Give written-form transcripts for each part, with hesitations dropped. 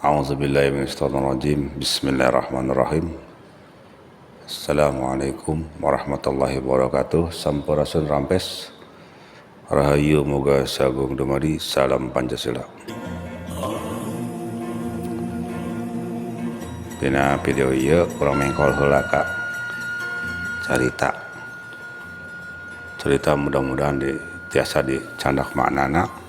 A'udzubillahi minasyaitonirrajim. Bismillahirrahmanirrahim. Assalamualaikum warahmatullahi wabarakatuh. Sampurasun rampes. Rahayu moga sagung dumadi. Salam Pancasila. Dina video ieu urang mengkol heula ka carita. Cerita mudah-mudahan di tiasa dicandak maknana.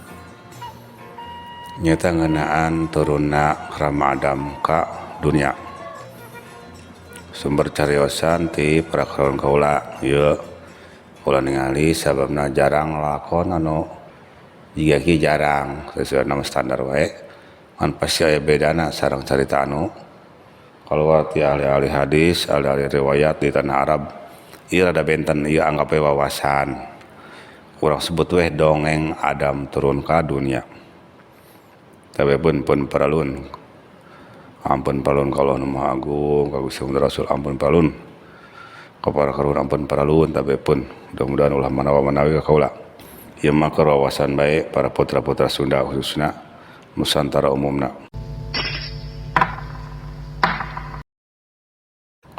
Nyata ngeunaan turunna Rama Adam ka dunia. Sumber cariosan ti para karuhun kaula ieu kaula ningali sababna jarang lalakon anu jiga kieu jarang sesuai nama standar wae ngan pasti aya bedana sareng carita anu kaluar ti ahli-ahli hadis, ahli-ahli riwayat di tanah Arab. Ieu rada benten, ieu anggap we wawasan. Urang sebut weh dongeng Adam turun ka dunia. Tapi pun pun paralun. Ampun paralun ka Allah Nu Maha Agung, ka Gusti Muhammad Rasul, ampun paralun. Ka para karuhun ampun paralun, tapi pun mudah-mudahan ulah manawa-manawi ka kaula. Ieu mah keur wawasan bae para putra-putra Sunda khususna Nusantara umumna.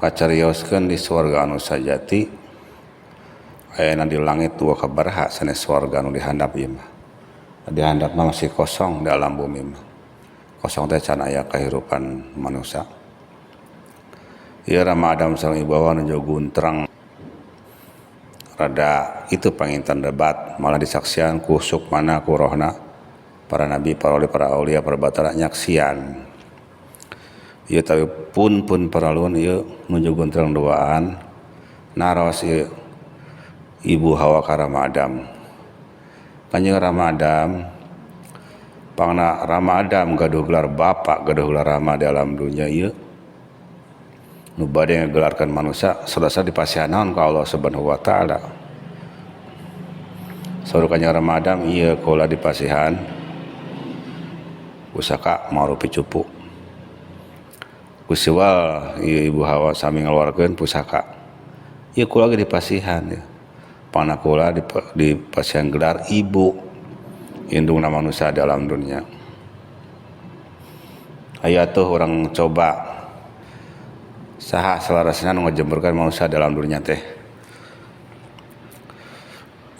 Kacarioskeun di sorga anu sajati ayana di langit dua kabaraha sanes sorga anu dihandap ieu mah. Di handap mah masih kosong di alam bumi mah. Kosong teh can aya kahirupan manusia. Ieu Rama Adam sareng Ibu Hawa nuju guntreng. Rada itu panginten debat malah disaksian ku sukmana ku rohna para nabi, para wali, para aulia, para batara nyaksian. Ieu tapi pun pun paralun ieu nuju guntreng duaan naros ieu Ibu Hawa ka Rama Adam. Kanjeng Rama Adam pangna Rama Adam gaduh gelar bapak, gaduh gelar Rama di alam dunia ieu nu bade ngagelarkeun manusia selesai dipasihan naon ka Allah Subhanahu wa taala. Saur Kanjeng Rama Adam ieu kaula dipasihan pusaka marupi cupu. Kusiwal ieu Ibu Hawa sami ngaluarkeun pusaka. Ieu kula ge dipasihan ieu. Pangna kula dipasihan gelar ibu indungna manusia dalam dunia. Aya tuh urang coba saha salarasna nu ngajemberkeun manusia dalam dunia teh.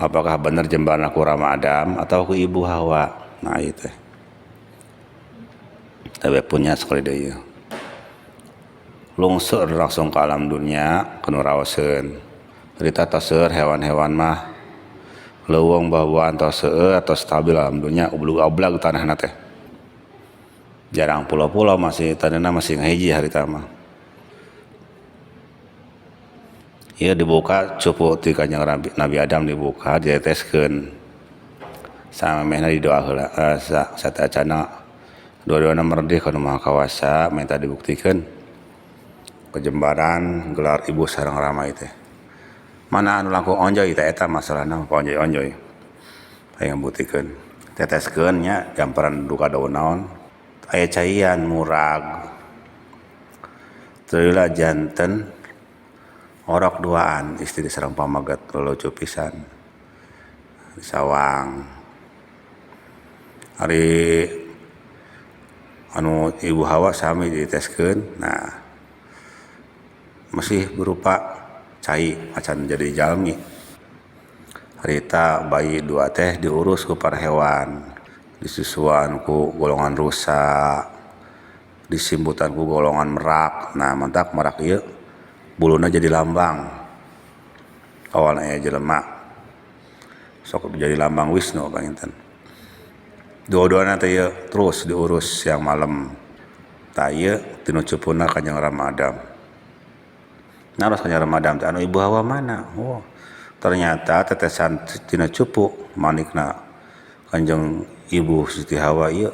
Apakah bener jembarna ku Rama Adam atau ku Ibu Hawa? Nah ieu teh. Tapi punya sekali deui. Lungsur langsung ke alam dunia kanu raoseun. Cerita tos seueur hewan-hewan mah leuweung buah-buahan tos seueur atau stabil alam dunia ublug-ablag tanahna teh. Jarang pulau-pulau masih tanahna masih ngahiji harita mah. Ieu dibuka cupu ti Kanjeng Nabi Adam dibuka diteteskeun. Samemehna didoa heula sateuacanna dua-duana merdih ka Nu Maha Kawasa minta dibuktikeun kejembaran gelar ibu sareng Rama ieu teh. Mana anu langkung onjoy teh eta masalahna onjoy-onjoy. Hayang buktikeun. Teteskeun nya gamparan duka daun naon. Aya caian murag. Teu janten orok duaan istri sareng pamaget lulucu pisan. Sawang. Ari anu Ibu Hawa sami diteskeun. Nah masih berupa cai macan jadi jalmi. Harita bayi dua teh diurus ku para hewan, disusuan ku golongan rusa, disimbutan ku golongan merak. Nah mantak merak ieu buluna jadi lambang. Awalna aya jelema sok jadi lambang Wisnu panginten. Dua-duana teh ieu terus diurus siang malam. Tah ieu tinu cupuna Kanjeng Rama Adam. Naros Kanjeng Rama Adam teh anu Ibu Hawa mana? Oh, ternyata tetesan tina cupu manikna Kanjeng Ibu Siti Hawa ieu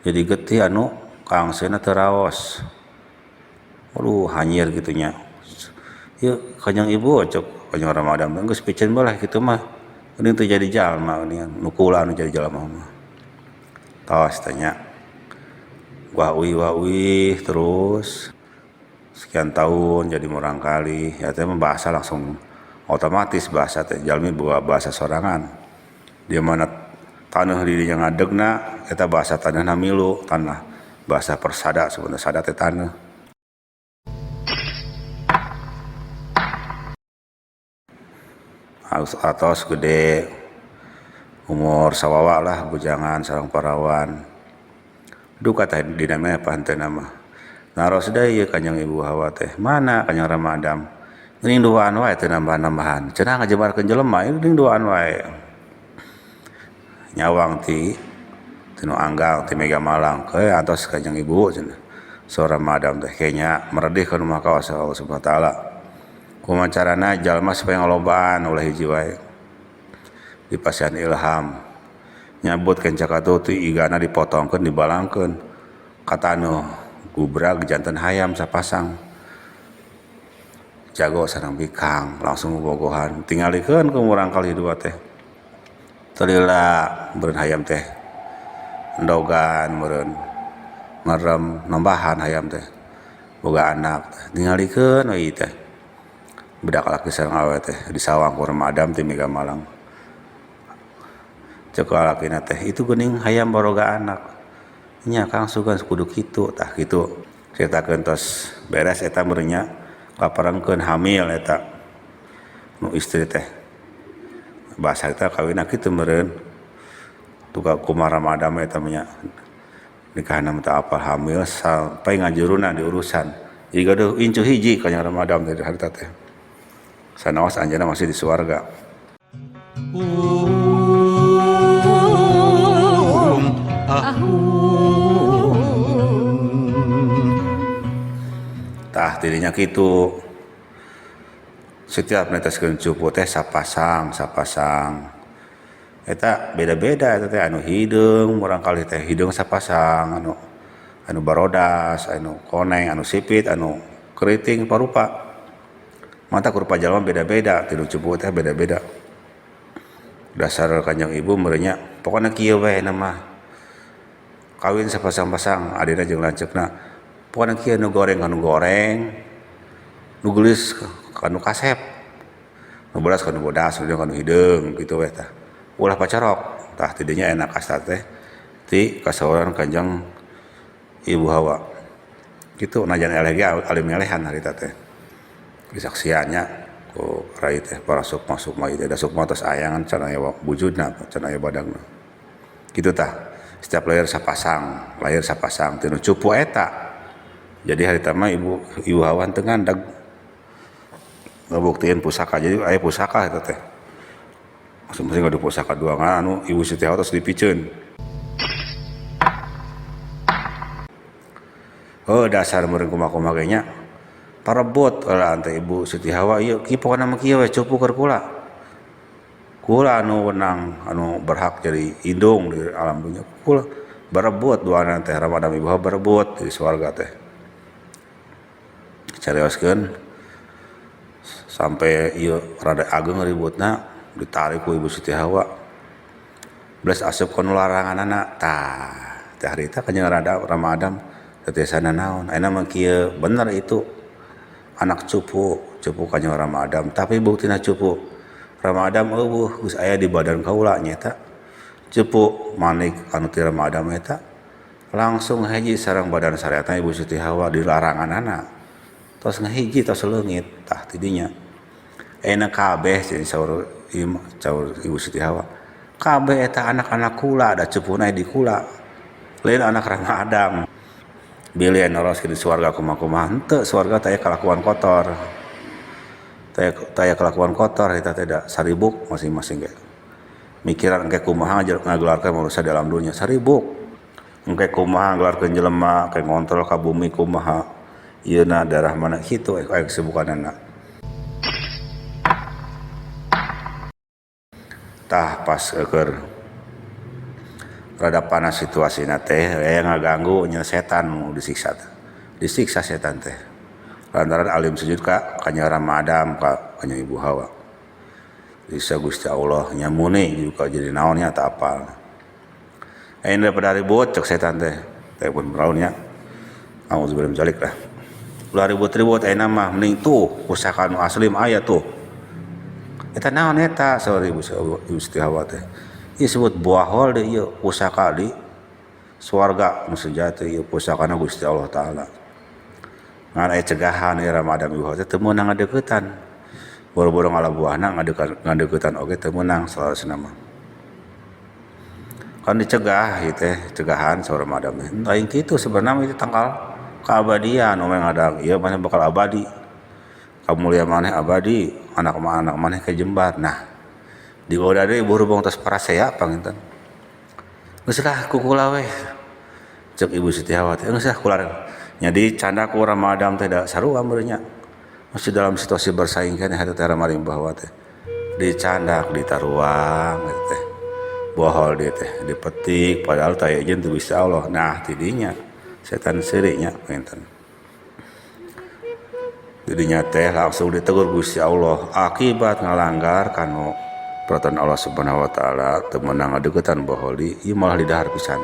jadi getih anu kaangseuna teu raos. Aduh hanyir kitu nya. Ieu Kanjeng Ibu cek Kanjeng Rama Adam geus piceun bae lah kitu mah. Geuning teu jadi jalma geuningan nu kula anu jadi jalma mah. Tos teh nya. Wah uih terus sekian tahun jadi murangkali ya teh bahasa langsung otomatis bahasa teh jalmi boga bahasa sorangan. Di mana taneuh di dinya ngadegna eta bahasa taneuhna milu tanah Bahasa persada sebenarnya sada teh taneuh. Atos gede umur sawawa lah bujangan sareng parawan. Duka teh dinamina apa henteu mah. Naros deui ieu Kanjeng Ibu Hawa teh. Mana Kanjeng Rama Adam? Geuning duaan wae teu nambah-nambahan. Cenah ngajebarkeun jelema ieu geuning duaan wae. Nyawang ti tinu anggang ti Mega Malang ke atos Kanjeng Ibu cenah. Saur Rama Adam teh kenya meredih ka nu Maha Kawasa Allah Subhanahu wa taala. Kumaha carana jalma supaya ngalobaan ulah hiji wae. Dipasihan ilham nyabut kenca katuh ti igana dipotongkeun dibalangkeun ka taneuh gubrag janten hayam sapasang jago sareng bikang langsung bobogohan tingalikeun ku murangkalih dua teh teu lila meureun hayam teh endogan meureun merem nambahan hayam teh boga anak tingalikeun we teh budak laki sareng awewe teh disawang ku Rama Adam ti Mega Malang. Cek lalakina teh itu geuning hayam baroga anak nya Kang sugan kudu kitu tah kitu caritakeun tos beres eta meureun nya kaparengkeun hamil eta nu istri teh bahasa eta kawinna kitu meureun duka kumaha Rama Adam eta mah nya nikahna mah teu apal hamil sampai ngajuruna diurusan jadi gaduh incu hiji ka Rama Adam teh harita teh sanaos anjeunna masih di suarga. Tah tidinya kitu setiap neteskeun cupu teh sapasang sapasang eta beda-beda eta teh anu hideung murangkalih teh hideung sapasang anu anu barodas anu koneng anu sipit anu keriting parupa mata rupa jalma beda-beda tinu cupu teh beda-beda dasar Kanjeng Ibu meureun nya pokona kieu we mah kawin sapasang-pasang adina jeung lanceukna pokona kieu nu goreng ka nu goreng nu geulis ka nu kasep nu bodas ka nu bodas nu ka nu hideung kitu we tah ulah pacorok tah tidinya enak kasta teh ti kasauran Kanjeng Ibu Hawa kitu najan eleh ge alim ngelehan harita teh disaksiannya ku rai teh para sukma-sukma ieu teh da sukma tos aya ngan can aya wujudna can aya badagna kitu tah setiap lahir sapasang tinu cupu eta jadi harita mah Ibu Hawa teu ngandag ngabuktiin pusaka jadi aya pusaka eta teh masing-masing gaduh pusaka dua ngan anu Ibu Siti Hawa tos dipiceun. Oh dasar meureun kumaha-kumaha ge nya parebut heula teh Ibu Siti Hawa ieu kieu pokona mah kieu we cupu keur kula kula anu wenang anu berhak jadi indung di alam dunya kula berebut duana teh Rama Adam Ibu Hawa berebut di surga teh carioskeun sampai ieu rada ageng ributna ditarik ku Ibu Siti Hawa belas asup ka nu laranganana tah teh harita Kanjeng Rama Adam tetesana naon ayeuna mah kieu bener itu anak cupu cupu Kanjeng Rama Adam tapi buktina cupu Rama Adam eueuh geus aya di badan kaula nyaeta cupu manik anu ti Rama Adam eta langsung hiji sareng badan syariatna Ibu Siti Hawa di laranganana tos ngahiji tos leungit tah tidinya ayeuna kabeh cenah saur Ibu Siti Hawa kabeh eta anak-anak kula da cupuna di kula lain anak Rama Adam bilih noros di surga kumaha-kumaha henteu surga teh kalakuan kotor teh kelakuan kotor eta teh da saribuk masing-masing ge mikiran engke kumaha ngagelarkeun manusia di alam dunya saribuk engke kumaha ngagelarkeun jelema engke ngontrol ka bumi kumaha ieuna darah mana kitu aya kesibukanana tah pas keur rada panas situasina teh aya ngaganggu nya setan nu disiksa teh disiksa setan teh lantaran alim sujud ka Kanjeng Rama Adam ka Kanjeng Ibu Hawa disiksa Gusti Allah nyamuni juga jadi naon nya teu apal ayeuna daripada ribut cek setan teh teh pun raun nya auzubillahi min dzalik lah ulah ribut-ribut ayeuna mah mending tuh pusaka nu asli mah aya tuh eta naon eta saur Ibu Siti Hawa teh ieu sebut buah hol deui ieu pusaka di Swarga nu sejati ieu pusakana Gusti Allah Taala. Ngan aya cegahan ieu Rama Adam ieu teh teu meunang ngadeuketan. Boro-boro ngalabuahna ngadeuketan oge teu meunang salarasna mah. Kan dicegah ieu teh cegahan saur Rama Adam teh. Lain kitu sebenarnya mah itu tangkal keabadian oge ngadang ieu maneh bakal abadi. Kamulia maneh abadi, anak mah anak maneh kejembar. Nah, digoda deui berhubung tos parasea panginten. Geus lah ku kula weh. Cek Ibu Siti Hawa teh geus lah kula. Nya dicanda ku Rama Adam teh da sarua meureun nya. Masih dalam situasi bersaing keneh eta teh Rama Rimba Hawa teh. Dicandak ditaruang eta teh. Bohol dia teh dipetik padahal taya jeung teu Gusti Allah. Nah, tidinya setan seuri nya panginten. Didinya teh langsung ditegur Gusti Allah akibat ngalanggar kanu peraturan Allah Subhanahu wa taala teu meunang ngadeuketan boholi ieu malah didahar pisan.